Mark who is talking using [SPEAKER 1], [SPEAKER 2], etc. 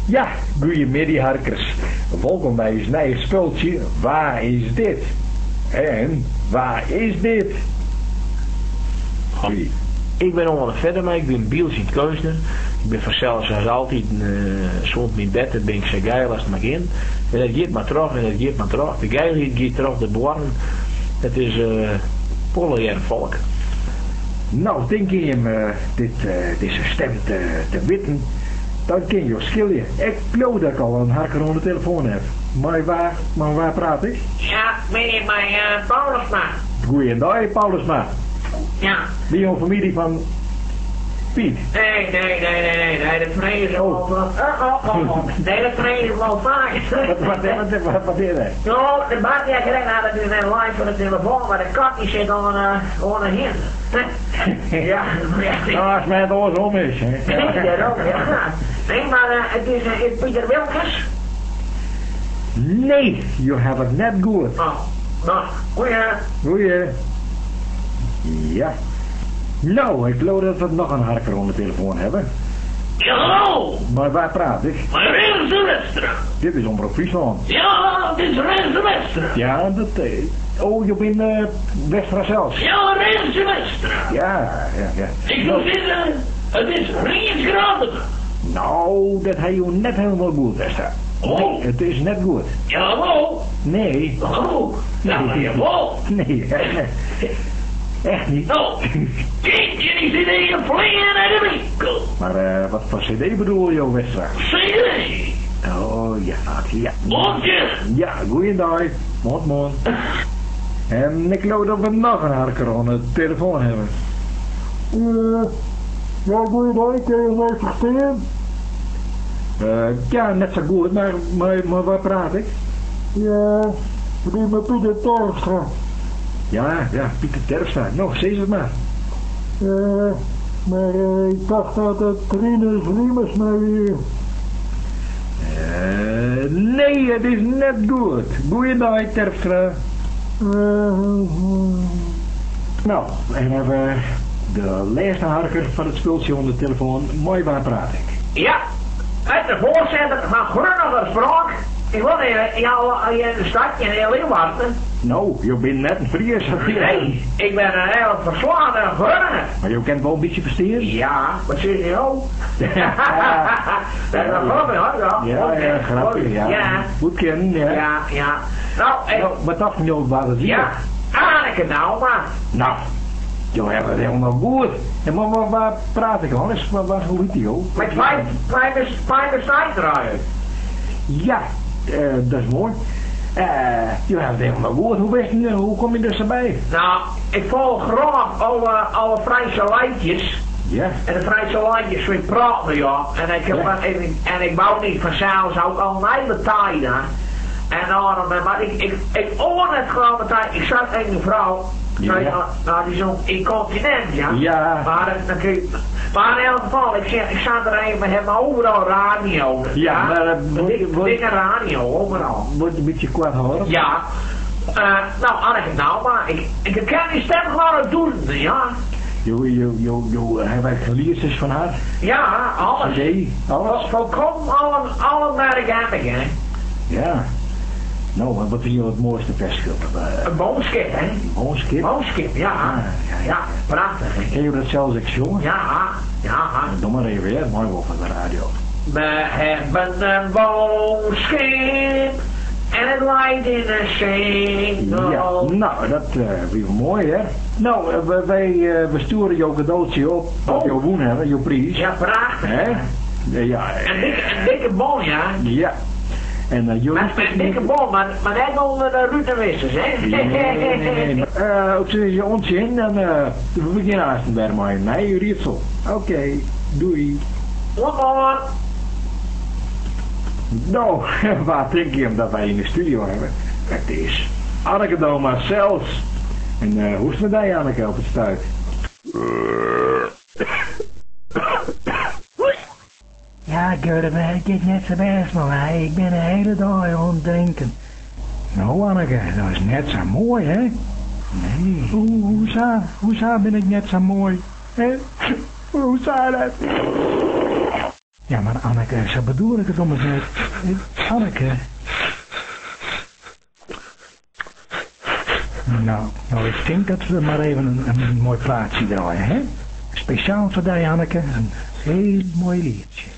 [SPEAKER 1] Ja, goeiemiddei harkers. Wolkom by ús nije spultsje Wa is dit? En wa is dit? Goeie.
[SPEAKER 2] Ik bin Oane Feddema, ik bin byldzjend keunstner. Ik bin fansels sa as altyd sûnt myn berte bin ik sa geil as it mar kin. En dat giet mar troch en dat giet mar troch. De geilheid giet troch de buorren. It is polle folk.
[SPEAKER 1] No, tinke jim dit dizze stem te witten, dan kin jo skilje. Ik leau dat ik al in harker oan de telefoan haw. Mei wa, mei wa praat ik?
[SPEAKER 3] Ja, menear, mei Paulusma.
[SPEAKER 1] Goeiendei, Paulusma.
[SPEAKER 3] Ja.
[SPEAKER 1] Binne jo famylje fan Piet?
[SPEAKER 3] Nee, nee, nee, nee, nee, nee, dat freegje se wol. Oh, oh, oh, oh. Nee, dat freegje se wol faak.
[SPEAKER 1] Wat, wat, wat, wat is dat?
[SPEAKER 3] No, de bart ja krekt had het nu net live van de telefoon, maar de kat die zit oan, oan de hin. Ja, ja.
[SPEAKER 1] Nou, as it oarsom is. Hè.
[SPEAKER 3] Nee, daarom, ja. Nee, maar het is, is Pieter Wilkes?
[SPEAKER 1] Nee, jo hawwe it net goed.
[SPEAKER 3] Oh, no, goeie.
[SPEAKER 1] Goeie. Ja. No, ik leau dat we noch in harker oan de telefoan hawwe.
[SPEAKER 4] Ja, hallo!
[SPEAKER 1] Mei wa praat ik?
[SPEAKER 4] Mei Rinse Westra.
[SPEAKER 1] Dit is Omrop Fryslân.
[SPEAKER 4] Ja, it is Rinse Westra.
[SPEAKER 1] Ja, dat. Oh, jo binne Westra sels?
[SPEAKER 4] Ja, Rinse Westra.
[SPEAKER 1] Ja, ja, ja.
[SPEAKER 4] Ik soe sizze, it is Rients Gratema.
[SPEAKER 1] No, dat ha jo net hielendal goed, Westra.
[SPEAKER 4] Oh.
[SPEAKER 1] Nee, it is net goed.
[SPEAKER 4] Jawol.
[SPEAKER 1] Nee.
[SPEAKER 4] Oh, nou,
[SPEAKER 1] Nee.
[SPEAKER 4] jawol.
[SPEAKER 1] Nee, echt niet.
[SPEAKER 4] No, kindje die zit in je vleer naar de winkel.
[SPEAKER 1] Maar wat foar cd bedoele jo, Westra?
[SPEAKER 4] CD.
[SPEAKER 1] Oh ja, ja.
[SPEAKER 4] Oantje.
[SPEAKER 1] Ja, goeiendei. Moarn, moarn. En ik leau dat we noch in harker oan de telefoan hawwe.
[SPEAKER 5] Ja, goeiendei, kinne jo my ferstean?
[SPEAKER 1] Ja, net sa goed, mar mei wa praat ik?
[SPEAKER 5] Ja, it is mei Pieter Terpstra.
[SPEAKER 1] Ja, ja, Pieter Terpstra. No, sis it mar.
[SPEAKER 5] Mar ik tocht dat it Rinus Riemersma wie.
[SPEAKER 1] Nee, it is net goed. Goeiendei, Terpstra. No, en hawwe we de lêste harker fan it spultsje oan de telefoan. Mei wa praat ik?
[SPEAKER 3] Ja, met de voorzitter van Groninger Spraak. Ik woon in de stad in Leeuwarden.
[SPEAKER 1] No, jo binne net in Fries.
[SPEAKER 3] Nee, ik ben een heel verslaande Groninger.
[SPEAKER 1] Mar jo kinne it wol in bytsje ferstean?
[SPEAKER 3] Ja, wat sizze jo? Dat is een grapje hoor, ja.
[SPEAKER 1] Ja, ja, grapje, ja.
[SPEAKER 3] Ja.
[SPEAKER 1] Goed kennen, ja.
[SPEAKER 3] Ja, ja. Nou, ik,
[SPEAKER 1] No, wat tochten jo wa it wie?
[SPEAKER 3] ja, Anneke Douma.
[SPEAKER 1] No, jo hawwe it hielendal goed. En mar wa, wa praat ik al? Wa, wa, hoe hjit jo?
[SPEAKER 3] Met vijf Snijdraaier.
[SPEAKER 1] Ja, dat is moai. Jo hawwe it hielendal goed. Hoe wist, hoe komme je der sa by?
[SPEAKER 3] Nou, ik folch graach alle, alle Fryske liedjes.
[SPEAKER 1] Ja.
[SPEAKER 3] En de Fryske liedjes vind ik prachtig, ja. En ik, heb,
[SPEAKER 1] Ja.
[SPEAKER 3] en ik bou niet vanzelfs ook al hele tijden. En dan, maar ik oor het gewoon meteen. Ik zat tegen mijn vrouw.
[SPEAKER 1] Ja.
[SPEAKER 3] Nou, nou, die is zo'n incontinent, ja.
[SPEAKER 1] Ja.
[SPEAKER 3] Maar, dan kun je, maar in elk geval, ik, zeg, ik zat er even, we hebben overal radio.
[SPEAKER 1] Ja, maar,
[SPEAKER 3] Een dikke radio, overal.
[SPEAKER 1] Wordt een bytsje koart hâlden?
[SPEAKER 3] Ja. Nou, Anneke, nou, maar ik ken die stem gewoon uit doen, ja.
[SPEAKER 1] Jo, jo, jo, jo, hawwe ek lietsjes fan har?
[SPEAKER 3] Ja, alles.
[SPEAKER 1] CD, alles?
[SPEAKER 3] Volkomen alle, alle merken heb ik, hè.
[SPEAKER 1] Ja. No, en wat fine jo it moaiste ferske?
[SPEAKER 3] Een boomskip, hè.
[SPEAKER 1] Boomskip?
[SPEAKER 3] Boomskip, ja.
[SPEAKER 1] Ah, ja, ja.
[SPEAKER 3] Ja, prachtig, hè.
[SPEAKER 1] Kinne jo dat sels ek sjonge?
[SPEAKER 3] Ja, ja.
[SPEAKER 1] Doch mar even, hear. Mei wol foar de radio.
[SPEAKER 3] We hebben een boomskip en het leit in de zee.
[SPEAKER 1] Ja, no, dat wie wol moai, hè? No, wy we stjoere jo kadootsje op, wat
[SPEAKER 3] Oh.
[SPEAKER 1] jo wûn hawwe, jo priis.
[SPEAKER 3] Ja, prachtig.
[SPEAKER 1] Hè? Ja,
[SPEAKER 3] Een dikke bon, ja.
[SPEAKER 1] Ja. En jo
[SPEAKER 3] Maar, een dikke bon, maar net onder de rutenwissers, hè?
[SPEAKER 1] Nee, nee, nee. nee. Ik zeg je onzin en we begjinne aansten wer mei in nij riedsel. Oké, doei.
[SPEAKER 3] Hoi.
[SPEAKER 1] No, wa tinke jim dat wy yn de studio hawwe? It is Anneke Douma sels. En hoe is it mei dy, Anneke, op it stuit?
[SPEAKER 5] Ja, Gurbe, it giet net sa bêst mei my. Ik bin de hiele dei oan it drinken.
[SPEAKER 1] No, Anneke, dat is net sa moai, hè? Nee.
[SPEAKER 5] Hoe sa? Hoe sa bin ik net sa moai? Hè? Hoe sa dat? Ja, mar Anneke, sa bedoel ik it ommers net. Anneke. Nou, nou, ik tink dat we mar even in moai plaatsje draaie, hè? Spesjaal foar dy, Anneke, in hiel moai lietsje.